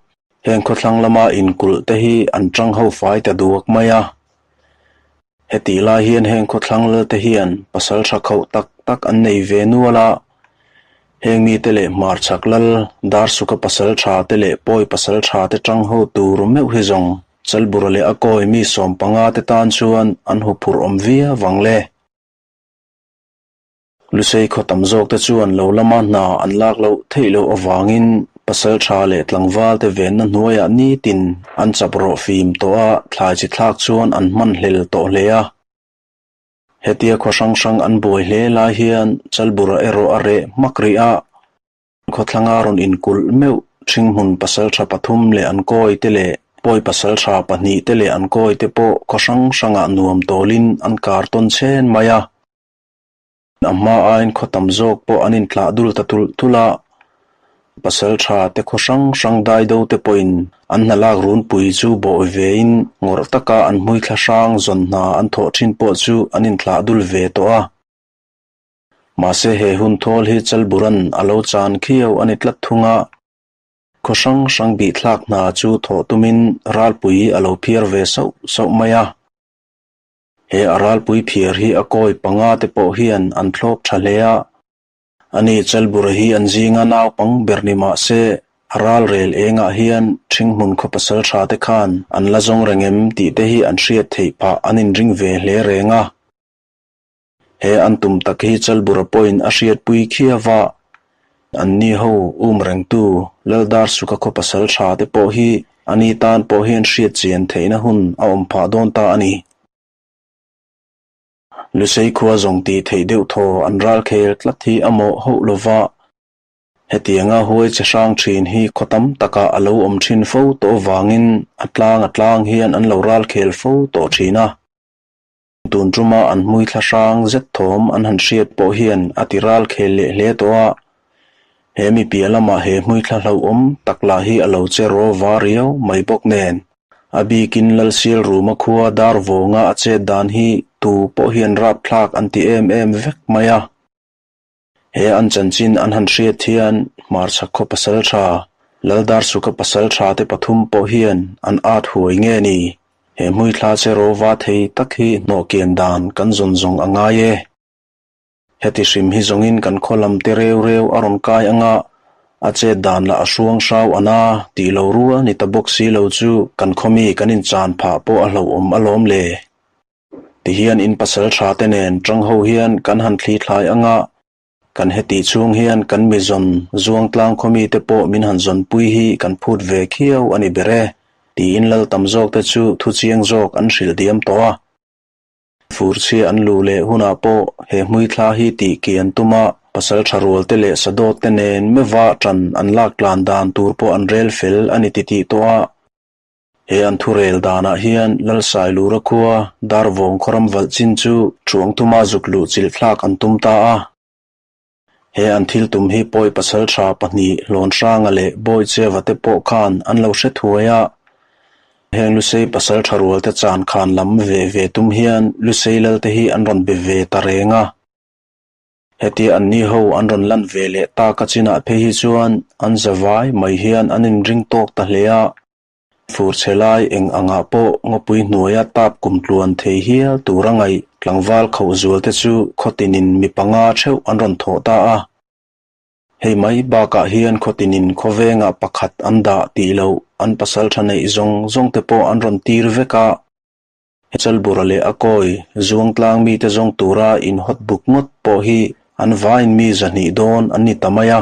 heng khawthlang lama inkulh te hi an tang ho fai ta duak mai a. Hetih lai hian heng khawthlang lal te hian pasal tha khauh tak tak an nei ve nual a, heng mite leh hmarchhak lal Darsuka pasal tha te leh Pawi pasal tha te tang ho tur meuh hi zawng Chalbura leh a kawi mi 15 te tan chuan an huphurh awm viau ang le. Lusei khaw tam zawk te chuan lo lama hna an lak loh theih loh avangin pasal tha leh tlangval te venna hnuaiah nitin an chap rawh fim tawh a, thlai chi thlak chuan an hman hlel tawh hle a. Hetia khaw hrang hrang an buai hle lai hian Chalbura erawh a reh hmak rih a, Khawthlanga rawn inkulh meuh Ṭhinghmun pasalṭha pathum leh an kawi te leh Pawi pasalṭha pahnih te leh an kawi te pawh khaw hrang hrangah nuam tawlin an kar tawn chhen mai a. A hma aiin khaw tam zawk pawh an intlah dul ta tulh tulh a. Pasalṭha te khaw hrang hrang daido te pawhin an hna lak runpui chu bawh vein ngawrh taka an hmuithla hrang zawn hna an thawh ṭhin pawh chu an intlah dul ve tawh a. Mahse he hun thawl hi Chalburan a lo chan khiau a ni tlat thung a, khaw hrang hrang bihthlak hna chu thawh tumin ralpui a lo phiar ve sauh sauh mai a. He a ralpui phiar hi a kawi panga te pawh hian an thlawp tha hle a. Ani Chalbura hi an zinga naupang ber ni mah se a ralrel engah hian Ṭhinghmun khaw pasal tha te khan an la zawng reng em tih te hi an hriat theih phah an inring ve hle reng a. He an tum tak hi Chalbura pawhin a hriatpui khiau a, anni ho um rengtu Laldarsuka khaw pasal tha te pawh hi ani tan pawh hian hriat chian theihna hun a awm phah dawn ta a ni. Lusei khua zawng tih theih deuh thaw an ralkhel tlat hi a mawh hauh lova, hetianga huai che hrang thin hi khaw tam takah a lo awm thin fo tawh avangin a tlang a tlang hian an lo ralkhel fo tawh thin a. Tun tuma an hmui thla hrang zet thawm an han hriat pawh hian a ti ral khel leh hle tawh a. He mi piah lamah he hmui thla hlauhawm tak lah hi a lo che raw va riau mai bawk nen. A bikin Lalsial Ruma khua dar vawnga a chet dan hi tu pawh hian rapthlak an ti em em vek mai a. He an chanchin an han hriat hian hmarchhak khaw pasal tha, Laldarsuka pasal tha te pathum pawh hian an at huai nge ni? He hmuithla che rova thei tak hi hnawh kian dan kan zawn zawng a ngai e. Heti hrim hi zawngin kan khaw lam te reu reu a rawn kai anga a chet dan lah a hruang hrau a na tih lo rual ni ta bawk si lo chu kan khaw mi kan inchan phah pawh a hlauhawm alawm le. Tihian in pasal tha te nen tang ho hian kan han thli thlai anga, kan heti chhung hian kan mi zawn Zuangtlang khaw mite pawh min han zawn pui hi kan phut ve khiau a ni ber e, tiin lal tam zawk te chu thu chiang zawk an hrilh diam tawh a. Furchhia an luh leh hunah pawh he hmuithla hi tih ki an tum a, pasal tha rual te leh sadawt te nen meuha tan an lak tlan dan tur pawh an rel fel a ni titih tawh a. He an thurel danah hian Lalsailura khua Darvawng khawram valh chin chu Thuangthuma zuk luh chilh thlak an tum ta a. He an thil tum hi pawi pasaltha pahnih Hlawnhranga leh Bawicheva te pawh khan an lo hre thuai a. Heng Lusei pasaltha rual te chan khan lam ve ve tum hian Lusei lal te hi an rawn be ve ta reng a. Hetia anni ho an rawn lan ve leh tak a chinah phei hi chuan an zavai mai hian an inring tawk ta hle a. Fur chhe lai eng angah pawh ngawpui hnuaia tap kum tluan thei hial tur a ngaih tlangval khoh zual te chu khawtinin mi panga theuh an rawn thawh ta a. Hei mai bakah hian khawtinin khawvengah pakhat an dah tih loh an pasal tha neih zawng zawng te pawh an rawn tir vek a. Chalbura leh a kawi zuangtlang mite zawng tura inhawt buk ngawt pawh hi an vaiin mi zahnih dawn an ni ta mai a.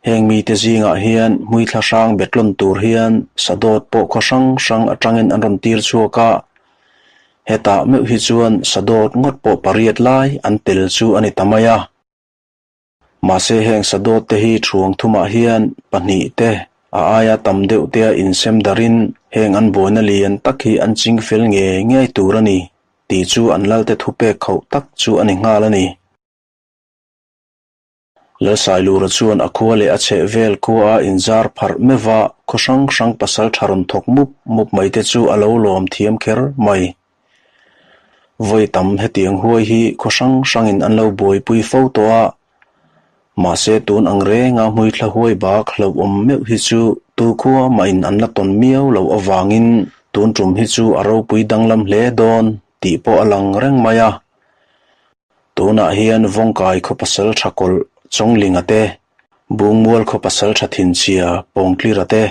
Heng mite zingah hian hmuithla hrang betlawn tur hian sadawt pawh khaw hrang hrang atangin an rawn tir chhuak a. Hetah meuh hi chuan sadawt ngawt pawh pariat lai an tel chu a ni ta mai a. Mahse heng sadawt te hi thuang thumah hian pahnih te a aia tam deuh tea insem darin heng an buaina lian tak hi an ching fel ngei ngei tur a ni tih chu an lalte thupek khauh tak chu a ni nghal a ni. Lalsailura chuan a khua leh a chheh vel khua a inzar pharh meuh a, khaw hrang hrang pasal tha rawn thawk mup mup mai te chu a lo lawm thiam kher mai. Vawi tam hetiang huai hi khaw hrang hrangin an lo buaipui fo tawh a, mahse tun ang renga hmuithla huai bak hlauhawm meuh hi chu tu khua mahin an la tawn miau loh avangin tun tum hi chu a ropui danglam hle dawn tih pawh a lang reng mai a. Tunah hian Vawngkai khaw pasal tha kawlh Chawnglinga te, Bungmual khaw pasal tha Thinchhia Pawngtlira te,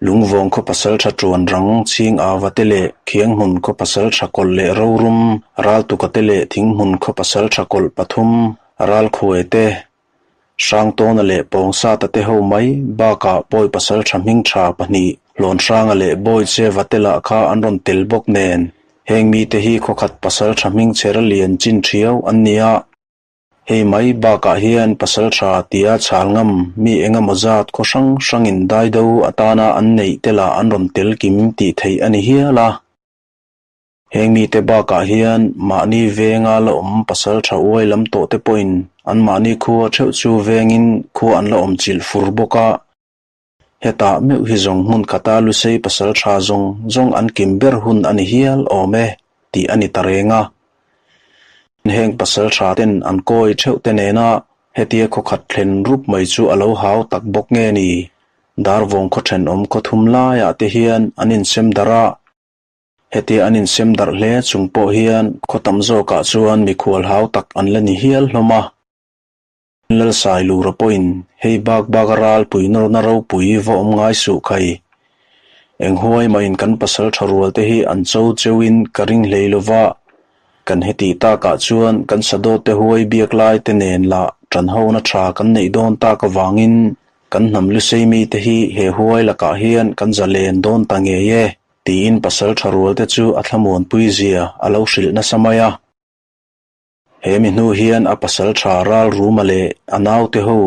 Lungvawng khaw pasal tha Tuan Rang Chhing Ava te leh Khianghmun khaw pasal tha kawlh leh Rorum Raltuka te leh Thinghmun khaw pasal tha kawlh pathum Ralkhuai te, Hrangtawna leh Pawngsata te ho mai bakah Pawi pasal tha hming tha pahnih Hlawnhranga leh Bawicheva te lah kha an rawn tel bawk nen heng mite hi khawkhat pasal tha hming chher lian chin thiau an ni a. Hei mai bakah hian pasal tha tia chhal ngam mi eng emaw zat khaw hrang hrangin daido atana an neih te lah an rawn tel kim tih theih a ni hial a. Heng mite bakah hian mahni venga la awm pasal tha uai lam tawh te pawhin an mahni khua theuh chu vengin khua an la awm chilh fur bawk a. Hetah meuh hi zawng hmun khata Lusei pasal tha zawng zawng an kim ber hun a ni hial awm e tih a ni ta reng a. Heng pasal tha ten an kawi theuh te nena hetia khawkhat thlen rup mai chu a lo hau tak bawk nge ni? Darvawng khaw thenawm khaw thum laiah te hian an insem darh a. Hetia an insem darh hle chung pawh hian khaw tam zawkah chuan mikhual hau tak an la ni hial hlawm a. Lalsailura pawhin hei bak bak a ralpui nawrna ropui va awm ngai suh khai. Eng huai mahin kan pasal tha rual te hi an cho cheuhin ka ring hlei lova, kan heti takah chuan kan sadawt te huai biak lai te nen lah tanhona tha kan neih dawn tak avangin kan hnam lusei mite hi he huai lakah hian kan zalen dawn ta ngei e tiin pasal tha rual te chu a thlamuanpui zia a lo hrilh nasa mai a. He mi hnu hian a pasal tha ral Ruma leh a naute ho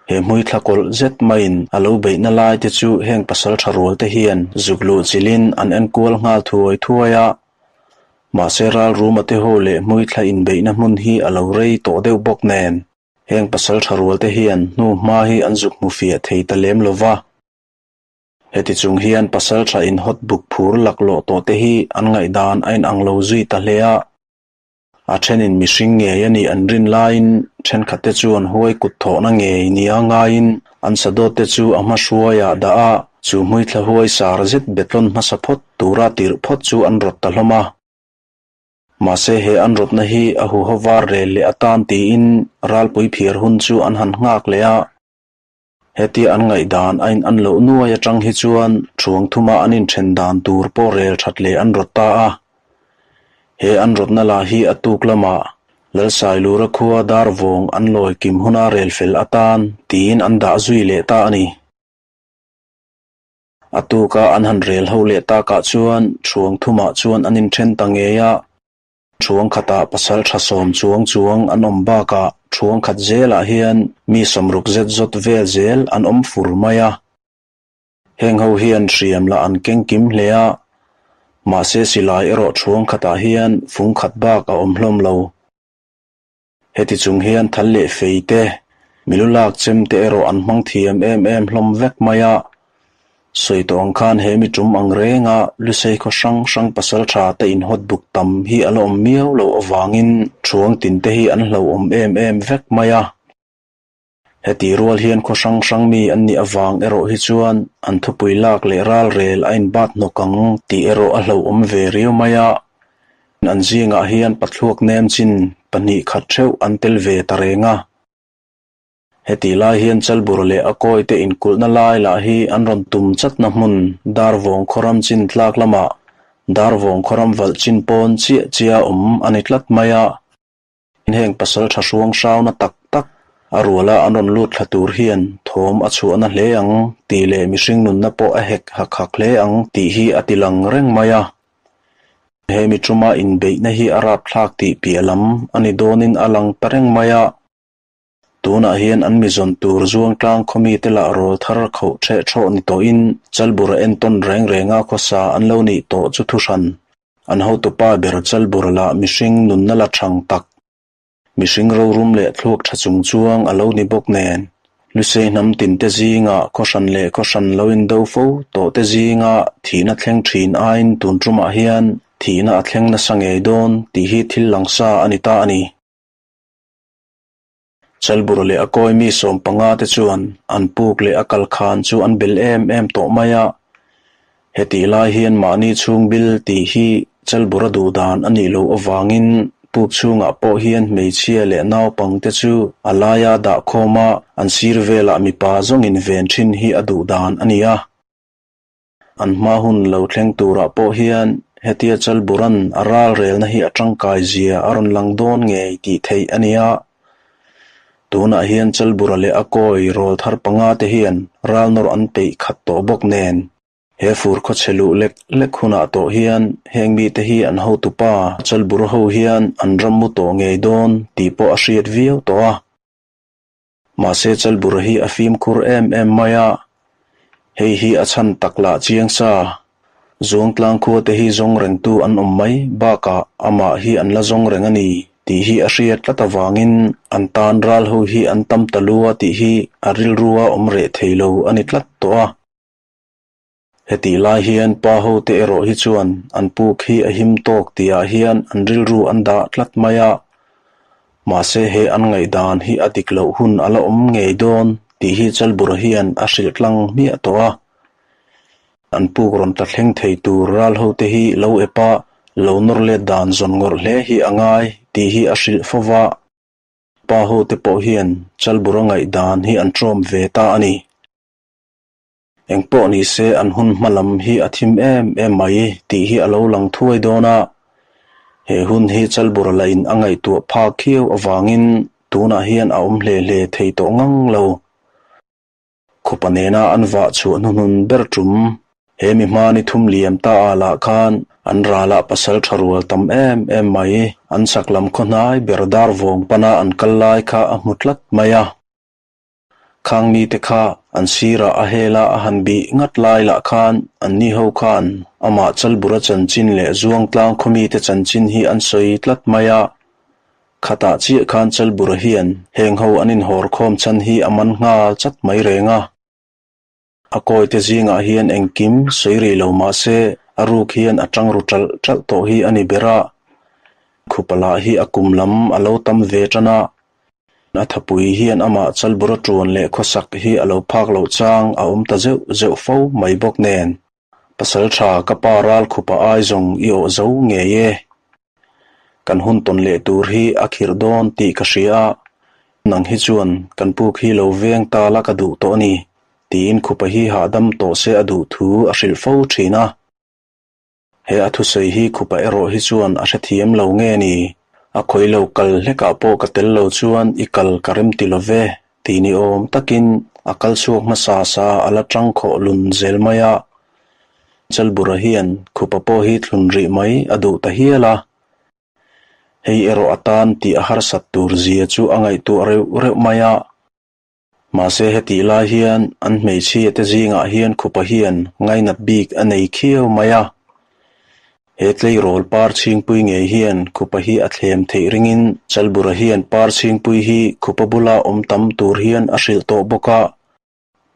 he hmuithla kawlh zet maiin a lo beihna lai te chu heng pasal tha rual te hian zuk luh chilhin an enkual nghal thuai thuai a. Mahse ral Ruma te ho leh hmuithla inbeihna hmun hi a lo rei tawh deuh bawk nen heng pasal tha rual te hian hnu hma hi an zuk hmu fiah thei ta lem lo va. Heti chung hian pasal tha inhawt buk phur laklawh tawh te hi an ngaihdan a inang lo zui ta hle a. A thenin mihring ngei a nih an rin laiin thenkhatte chuan huai kut thawhna ngei nia ngaiin an sadawtte chu a hmahruaiah dah a, chu hmuithla huai sar zet betlawn hmasa phawt tura tirh phawt chu an rawt ta hlawm a. Mahse he an rawtna hi a huho var rel leh atan tiin ralpui phiar hun chu an han nghak leh a. Hetia an ngaihdan a in an loh nuai atang hi chuan thuang thuma an inthen dan tur pawh rel that leh an rawt ta a. He an rawtna lah hi a tuk lamah Lalsailura khua Darvawng an lawi kim huna rel fel atan tiin an dah zui leh ta a ni. A tuka an han rel ho leh takah chuan thuang thumah chuan an inthen ta ngei a. Thuang khatah pasal tha sawm chuang chuang an awm bakah thuang khat zelah hian mi sawmruk zet zawt vel zel an awm fur mai a. Heng ho hian hriam lah an keng kim hle a, mahse silai erawh thuang khatah hian fung khat bak a awm hlawm lo. Heti chung hian thal leh fei te, milu lak chem te erawh an hmang thiam em em hlawm vek mai a. Sawi tawh ang khan he mi tum ang renga Lusei khaw hrang hrang pasal tha te inhawt buk tam hi a la awm miau loh avangin thuang tin te hi an hlauhawm em em vek mai a. Heti rual hian khaw hrang hrang mi an nih avang erawh hi chuan an thupui lak leh ralrel a inbat hnawk ang tih erawh a hlauhawm ve riau mai a. An zingah hian pathluak nem chin pahnih khat theuh an tel ve ta reng a. Heti lai hian Chalbur leh a kawite inkulhna lai lah hi an rawn tum chatna hmun Darvawng khawram chin tlak lamah Darvawng khawram valh chin pawn chiah chiah awm a ni tlat mai a. Heng pasal tha hruang hrauna tak tak a ruala an rawn lut thla tur hian thawm a chhuahna hle ang tih leh mihring nunna pawh a hek hak hak hle ang tih hi a ti lang reng mai a. He mi tuma inbeihna hi a rapthlak tih piah lam a ni dawnin a lang ta reng mai a. Tunah hian an mizawn tur Zuangtlang khawmite lah rawl thar khoh ṭheh ṭhawh ni tawhin Chalbura entawn reng renga khawsa an lo nih tawh chu thuhran. An hotupa ber Chalbura lah mihring nunna la ṭhang tak, mihring rorum leh thluak ṭha chung chuang a lo ni bawk nen, Lusei hnam tinte zinga khawhran leh khawhran lo indo fo tawhte zinga thihna thleng ṭhin aiin tun ṭumah hian thihna a thleng nasa ngei dawn tih hi thil langsa a ni ta a ni. Chalbur leh a kawi mi 15 te chuan an puk leh a kal khan chu an bel em em tawh mai a. Hetih lai hian mahni chhung bil tih hi Chalbura duh dan a nih loh avangin puk chhungah pawh hian hmeichhia leh naupangte chu a laia dah khawm a, an sir velah mipa zawngin ven thin hi a duh dan a ni a. An hma hun lo thleng turah pawh hian hetia Chalburan a ralrelna hi a tangkai zia a rawn lang dawn ngei tih theih a ni a. Tunah hian Chalbura leh a kawi rawl thar panga te hian ralnawr an peih khat tawh bawk nen. He fur khawchhe luh lek lek hunah tawh hian heng mite hi an hotupa Chalbura ho hian an ram mu tawh ngei dawn tih pawh a hriat viau tawh a. Mahse Chalbura hi a fimkhur em em mai a, hei hi a chhan tak lah chiang sa. Zuangtlang khua te hi zawng rengtu an awm mai bakah amah hi an la zawng reng a ni tih hi a hriat tlat avangin an tan ral ho hi an tam ta lu a tih hi a rilrua awm reh thei lo a ni tlat tawh a. Hetih lai hian pa ho te erawh hi chuan an puk hi a him tawk tihah hian an rilru an dah tlat mai a. Mahse he an ngaihdan hi a dik loh hun a la awm ngei dawn tih hi Chalbura hian a hrilh tlang hmiah tawh a. An puk rawn tla thleng thei tur ral ho te hi lo ep a, lo nawr let dan zawn ngawrh hle hi a ngai tih hi a hrilh fo va. Pa ho te pawh hian Chalbura ngaihdan hi an ṭawm ve ta a ni. Engpawh ni se an hun hma lam hi a thim em em mai tih hi a lo lang thuai dawn a. He hun hi Chalbura lahin a ngaihtuah phak khiau avangin tunah hian a awm hle hle thei tawh ngang lo. Khupa nena an vah chhuah hnuhnun ber tum he mi hma ni thum liam ta ah lah khan an ralah pasal tha rual tam em em mai an chak lam khaw hnai ber dar vawng pana an kal lai kha a hmu tlat mai a. Khang mite kha an sirah a hela a han bih ngat lai lah khan anni ho khan amah Chalbura chanchin leh Zuangtlang khaw mite chanchin hi an sawi tlat mai a. Khatah chiah khan Chalbura hian heng ho an inhawr khawm chhan hi a man nghal chat mai reng a. A kawite zingah hian engkim sawi rih lo mah se a ruk hian a tang ru ṭalh ṭalh tawh hi a ni ber a. Khupa lah hi a kum lam a lo tam ve ṭan a. A thapui hian amah Chalbura ṭuan leh khawsak hi a lo phak loh chang a awm ta zeuh zeuh fo mai bawk nen. Pasal tha ka pa ral khupa ai zawng i awh zo ngei e. Kan hun tawn leh tur hi a khirh dawn tih ka hria a, nang hi chuan kan puk hi lo veng ta la ka duh tawh a ni, tiin khupa hi hahdam tawh se a duh thu a hrilh fo thin a. He a thusawi hi khupa erawh hi chuan a hrethiam lo nge ni? A khawi lo kal hlekah pawh ka tel lo chuan i kal ka rem ti lo ve, tih ni awm takin a kal chhuak hmasa sa a la tang khawh lun zel mai a. Chalbura hian khupa pawh hi thlun rih mai a duh ta hial a. Hei erawh a tan tih a harsat tur zia chu a ngaihtuah reuh reuh mai a. Mahse hetih lai hian an hmeichhia te zingah hian khupa hian ngainat bik a nei khiau mai a. He tleirawl par chhingpui ngei hian khupa hi a thlem theih ringin Chalbura hian par chhingpui hi khupa bula awm tam tur hian a hrilh tawh bawk a.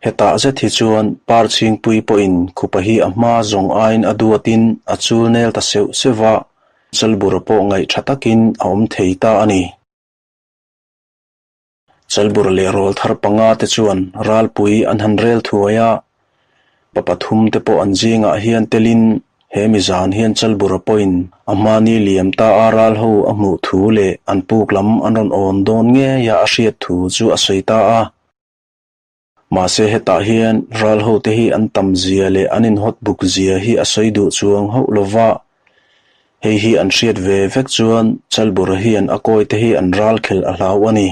Hetah zet hi chuan par chhingpui pawhin khupa hi a hma zawng aiin a duatin a chul nel ta seuh seuh va, Chalbura pawh ngaih tha takin a awm thei ta a ni. Chalbur leh rawl thar panga te chuan ralpui an han rel thuai a, pa pathum te pawh an zingah hian telin he mi zan hian Chalbura pawhin a hmani liam ta a ral ho a hmuh thu leh an puk lam an rawn awn dawn ngeia a hriat thu chu a sawi ta a. Mahse hetah hian ral ho te hi an tam zia leh an inhawt buk zia hi a sawi duh chuang hauh lova, hei hi an hriat ve vek chuan Chalbura hian a kawi te hi an ral khelh a hlau a ni.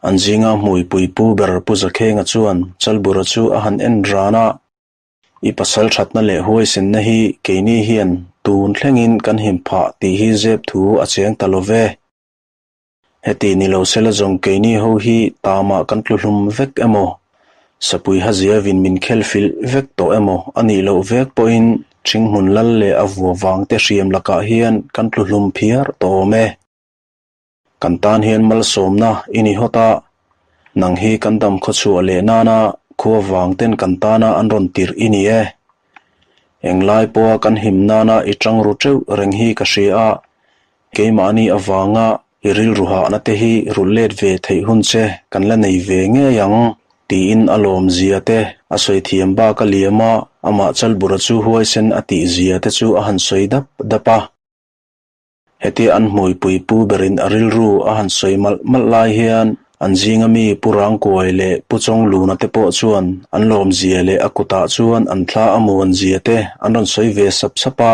An zinga hmuipui pu ber Pu Zakhenga chuan Chalbura chu a han en ran a, I pasal thatna leh huaisenna hi keini hian tun thlengin kan him phah tih hi zep thu a cheng ta lo ve. Heti ni lo sela zawng keini ho hi tamah kan tlu hlum vek emaw, sapui haziavin min khel filh vek tawh emaw a nih loh vek pawhin ṭhinghmun lal leh a vua vangte hriam lakah hian kan tlu hlum phiar tawh awm e. Kan tan hian malsawmna i ni hawt a, nang hi kan dam khawchhuah leh nana khua vangten kan tana an rawn tirh i ni e. Englai pawha kan him nana i ṭang ru ṭeuh reng hi ka hria a, Keimahni avanga i rilru hahna te hi rulh let ve theih hun che kan la nei ve ngei ang, tiin a lawm zia te a sawi thiam bak a liam a, amah Chalbura chu huaisen a tih zia te chu a han sawi dap dap a. Hetia an hmuipui pu berin a rilru a han sawi malh malh lai hian an zinga mi Pu Rangkuai leh Pu Chawngluna te pawh chuan an lawm zia leh a kutah chuan an thla a muan zia te an rawn sawi ve sap sap a.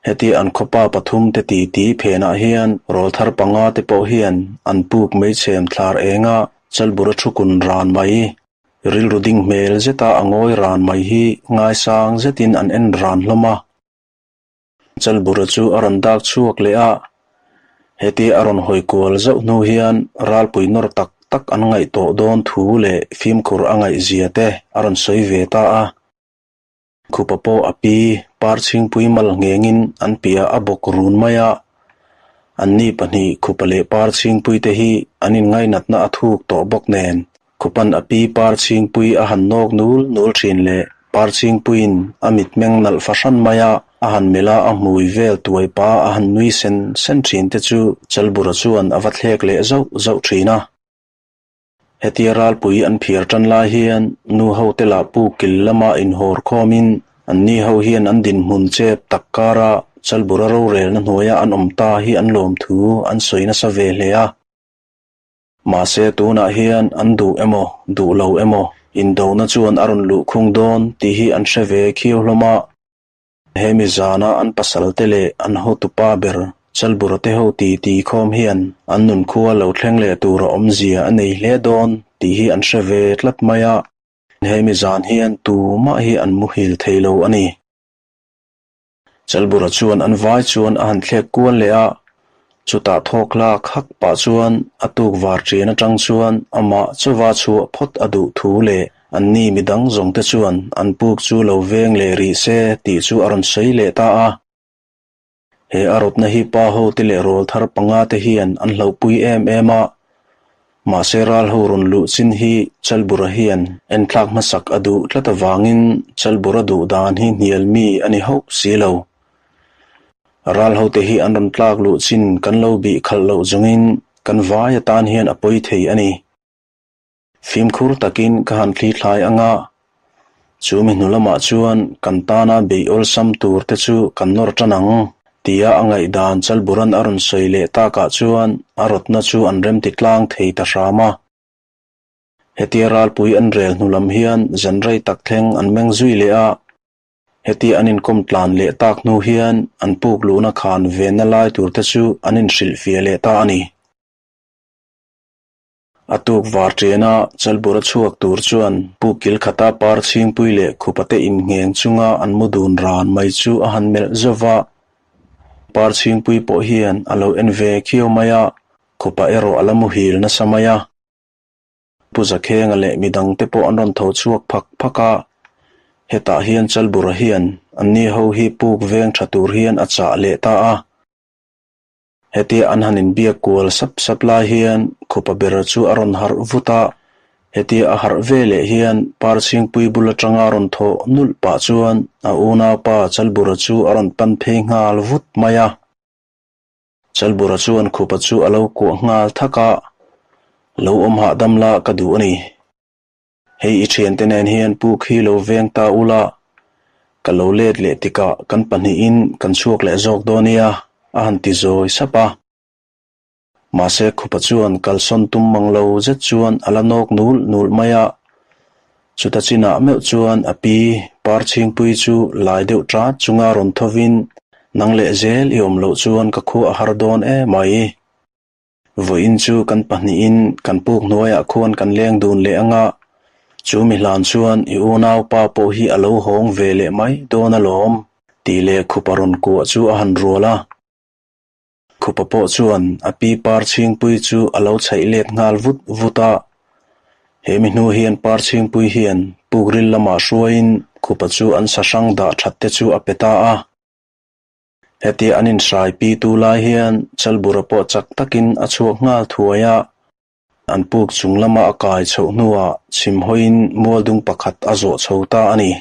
Heti an khawpa pathum te titi phenah hian rawl thar panga te pawh hian an puk meichhem thlar enga Chalbura thu kun ran mai, rilru ding hmel zeta a ngawi ran mai hi ngaisang zetin an en ran hlawm a. Chalbura chu a rawn dak chhuak leh a, heti a rawn hawi kual zauh hnu hian ralpui nawr tak tak an ngaih tawh dawn thu leh fimkhur a ngaih zia te a rawn sawi ve ta a. Khupa pawh a pi par chhingpui mal nghengin an piah a bawk run mai a. Anni pahnih Khupa leh par chhingpui te hi an inngainatna a thuk tawh bawk nen Khupan a pi par chhingpui a han nawk nul nul thin leh par chhingpuiin a mitmeng nalh fahran mai a, a han melh a a hmui vel tuai pa a han nui sen sen thin te chu Chalbura chuan a va thlek leh zauh zauh thin a. Hetia ralpui an phiar tan lai hian nu ho te lah pu kil lama inhawr khawmin anni ho hian an dinhmun chep tak kara Chalbura rorelna hnuaia an awm ta hi an lawm thu an sawi nasa ve hle a. Mahse tunah hian an duh emaw duh lo emaw indona chuan a rawn luh khung dawn tih hi an hre ve khiau hlawm a. Hemi zana an pasalte leh an hotupa ber Chalbura te ho titi khawm hian an nunkhua lo thleng leh tur a awmzia a nei hle dawn tih hi an hre ve tlat mai a, hemi zan hian tumah hi an muhil thei lo a ni. Chalbura chuan an vai chuan a han thlek kual leh a, chutah thawk hlak hak pah chuan a tuk var ṭian aṭang chuan amah chauva chhuah phawt a duh thu leh Anni midang zawngte chuan an puk chu lo veng leh rih se tih chu a rawn sawi leh ta a. He a rawtna hi pa ho te leh rawl thar panga te hian an hlauhpui em em a. Mahse ral ho rawn luh chin hi Chalbura hian enthlak hmasak a duh tlat avangin Chalbura duh dan hi hnial mi a ni hauh si lo. Ral ho te hi an rawn tlak luh chin kan lo bih khalh loh zawngin kan vai atan hian a pawi thei a ni. Fimkhur takin ka han thli thlai ang a, chu mi hnu lamah chuan kan tana beih awlsam tur te chu kan nawr tan ang, tia a ngaihdan Chalburan a rawn sawi leh takah chuan a rawtna chu an remti tlang thei ta hram a. Hetia ralpui an rel hnu lam hian zan rei tak thleng an meng zui leh a, heti an inkawm tlan leh tak hnu hian an puk luhna khan venna lai tur te chu an inhrilhfiah leh ta a ni. A tuk var ṭiana Chalbura chhuak tur chuan Pu Kilkhata par chhingpui leh khupate inngheng chunga an mu dun ran mai chu a han melh zauh va. Par chhingpui pawh hian a lo en ve khiau mai a, khupa erawh a la muhil nasa mai a. Pu Zakhenga leh midangte pawh an rawn tho chhuak phak phak a, hetah hian Chalbura hian anni ho hi puk veng tha tur hian a chah leh ta a. Hetia an han inbiak kual sap sap lai hian khupa bera chu a rawn harh vut a, hetia a harh ve leh hian Parchhingpui bul atanga rawn thawh nulh pah chuan a unaupa Chalbura chu a rawn pan phei nghal vut mai a. Chalbura chuan khupa chu a lo kuah nghal thak a, Lo awm hahdam la ka duh a ni. Hei i thiante nen hian puk hi lo veng ta ula, ka lo let leh tikah kan pahnihin kan chhuak leh zawk dawn nia, a han ti zawi sap a. Mahse khupa chuan kalsawn tum mang lo zet chuan a la nawk nul nul mai a. Chuta chinah meuh chuan a pi Parchhingpui chu lai deuh ṭat chunga rawn thovin, Nang leh zel i awm loh chuan ka khua a har dawn emai. Vawiin chu kan pahnihin kan puk hnuaiah khuan kan leng dun leh anga, chu mi hlan chuan i unaupa pawh hi a lo hawng ve leh mai dawn alawm, tih leh khupa rawn kuah chu a han rual a. Khupa pawh chuan a pi Parchhingpui chu a lo chhaih let nghal vut vut a. He mi hnu hian Parchhingpui hian pukril lamah hruaiin Khupa chu an sahrang dah that te chu a pe ta a. Hetia an inhrai pi tu lai hian Chalbura pawh chak takin a chhuak nghal thuai a. An puk chung lama a kai chhoh hnuah chhim hawiin mualdung pakhat a zawh chho ta a ni.